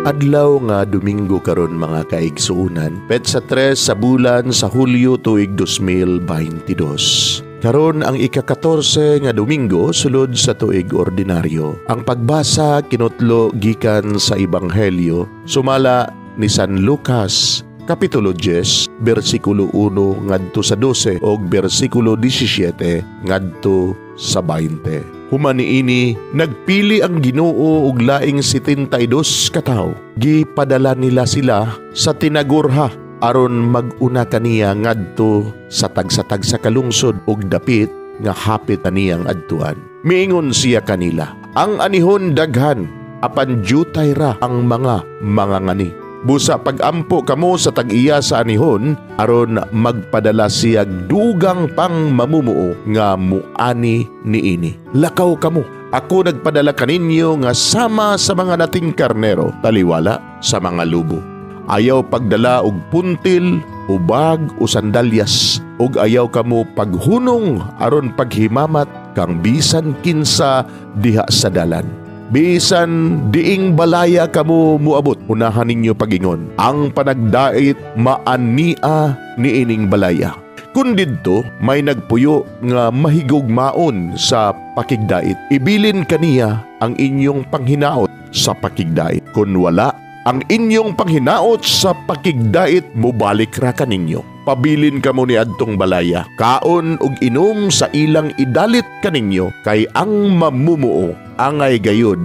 Adlaw nga Domingo karon, mga kaigsuonan, petsa 3 sa bulan sa Hulyo, tuig 2022. Karon ang ika-14 nga Domingo sulod sa tuig ordinaryo. Ang pagbasa kinutlo gikan sa Ebanghelyo sumala ni San Lucas, Kapitulo 10, bersikulo 1 ngadto sa 12 ug bersikulo 17 ngadto sa 20. Human niini, nagpili ang Ginoo og laing 72 ka tawo. Gipadala nila sila sa tinagurha aron mag-una kaniya ngadto sa tagsa-tagsa ka lungsod ug dapit nga hapit na niyang adtuan. Miingon siya kanila, "Ang anihon daghan, apan jutay ra ang mga mangangani. Busa pagampo kamo sa tag-iya sa anihon aron magpadala siya dugang pang mamumuo nga muani niini. Lakaw kamo. Ako nagpadala kaninyo nga sama sa mga nating karnero taliwala sa mga lubo. Ayaw pagdala og puntil, o bag o sandalyas, ug ayaw kamo paghunong aron paghimamat kang bisan kinsa diha sa dalan. Bisan diing balaya kamo muabot, unahan ninyo pagingon, 'Ang panagdait maania niining balaya.' Kun didto may nagpuyo nga mahigugmaon sa pakigdait, ibilin kaniya ang inyong panghinaot sa pakigdait. Kun wala, ang inyong panghinaot sa pakigdait mubalik ra kaninyo. Pabilin kamo ni adtong balaya. Kaon ug inom sa ilang idalit kaninyo, kay ang mamumuo angay gayud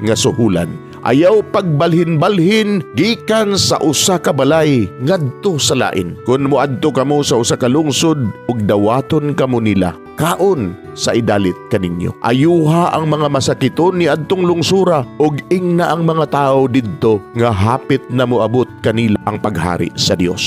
nga suhulan. Ayaw pagbalhin-balhin gikan sa usa ka balay ngadto sa lain. Kun moadto kamo sa usa ka lungsod ug dawaton kamo nila, kaon sa idalit kaninyo. Ayuha ang mga masakiton ni adtong lungsura ug ingna ang mga tawo didto nga hapit na moabot kanila ang paghari sa Dios.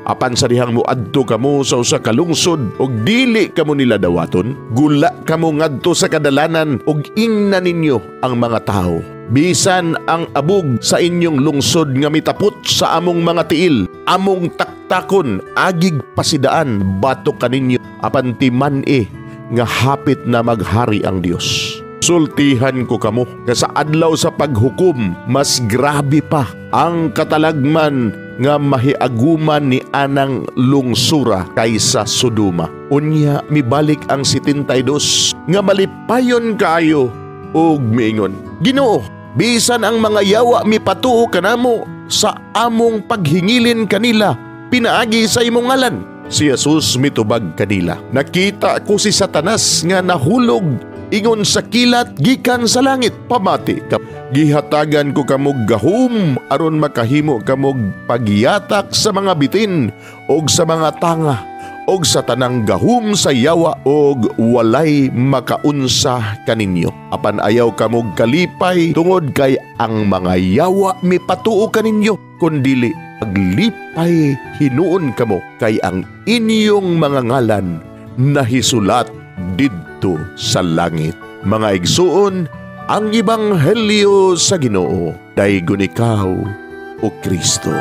Apan sa dihang moadto kamo sa usa ka lungsod ug dili kamo nila dawaton, gula kamo ngadto sa kadalanan ug ingna ninyo ang mga tawo, 'Bisan ang abog sa inyong lungsod nga mitapot sa among mga tiil, among taktakon agig pasidaan batok kaninyo, apan timan-i nga hapit na maghari ang Dios.' Sultihan ko kamo nga sa adlaw sa paghukom, mas grabe pa ang katalagman nga mahiaguman ni anang lungsura kaysa Sodoma." Unya mibalik ang 72 nga malipayon kaayo ug miingon, "Ginoo, bisan ang mga yawa mipatuo kanamo sa among paghingilin kanila pinaagi sa imong ngalan." Si Jesus mitubag kanila, "Nakita ko si Satanas nga nahulog ingon sa kilat gikan sa langit. Pamati ka. Gihatagan ko kamo gahom aron makahimo kamog pagyatak sa mga bitin og sa mga tanga og sa tanang gahom sa yawa, og walay makaunsa kaninyo. Apan ayaw kamog kalipay tungod kay ang mga yawa mipatuo kaninyo, kundili paglipay hinuon kamo kay ang inyong mga ngalan nahisulat didto sa langit." Mga igsuon, ang Ebanghelyo sa Ginoo. Daygon ikaw, o Kristo.